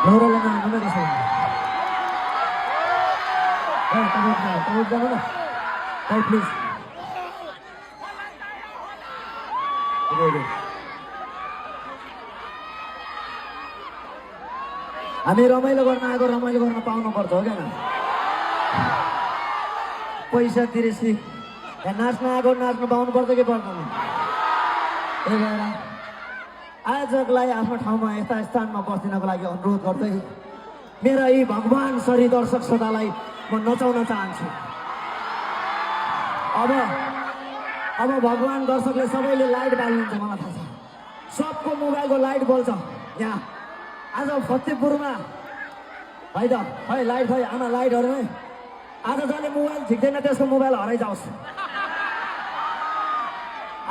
लौराले नआउनु मेरो साउन्ड तपाईँ जानु न भाइ प्लिज हामी रमाइलो गर्न आएको रमाइलो गर्न पाउनुपर्छ हो क्या पैसा तिरेपछि यहाँ नाच्न आएको नाच्न पाउनुपर्छ कि पर्दैन त्यही भएर आजलाई आफ्नो ठाउँमा यस्ता स्थानमा बस्दिनको लागि अनुरोध गर्दै मेरा यी भगवान सरी दर्शक श्रोतालाई म नचाउन चाहन्छु। अब भगवान दर्शकले सबैले लाइट बाल्नुहुन्छ मलाई थाहा छ सबको मोबाइलको लाइट बल्छ यहाँ आज फतेहपुरमा है त खै लाइट खै आमा लाइटहरू नै आज जसले मोबाइल झिक्दैन त्यसको मोबाइल हराइजाओस्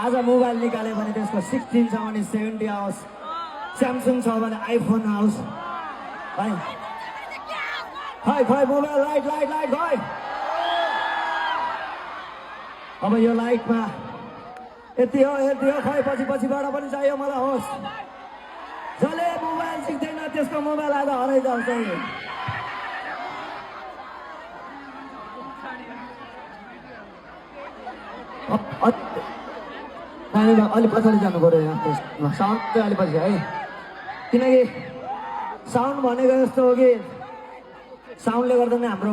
आज मोबाइल निकाल्यो भने त्यसको 16 छ भने 70 आओस् स्यामसङ छ भने आइफोन आओस् है खै मोबाइल लाइट लाइट लाइट खै अब यो लाइटमा यति हो खै पछिबाट पनि चाहियो मलाई होस् जसले मोबाइल सिक्दैन त्यसको मोबाइल आज हराइजाओस् अलिक पछाडि जानु पर्यो यहाँ साउन्ड चाहिँ अलिक पछि है किनकि साउन्ड भनेको यस्तो हो कि साउन्डले गर्दा नै हाम्रो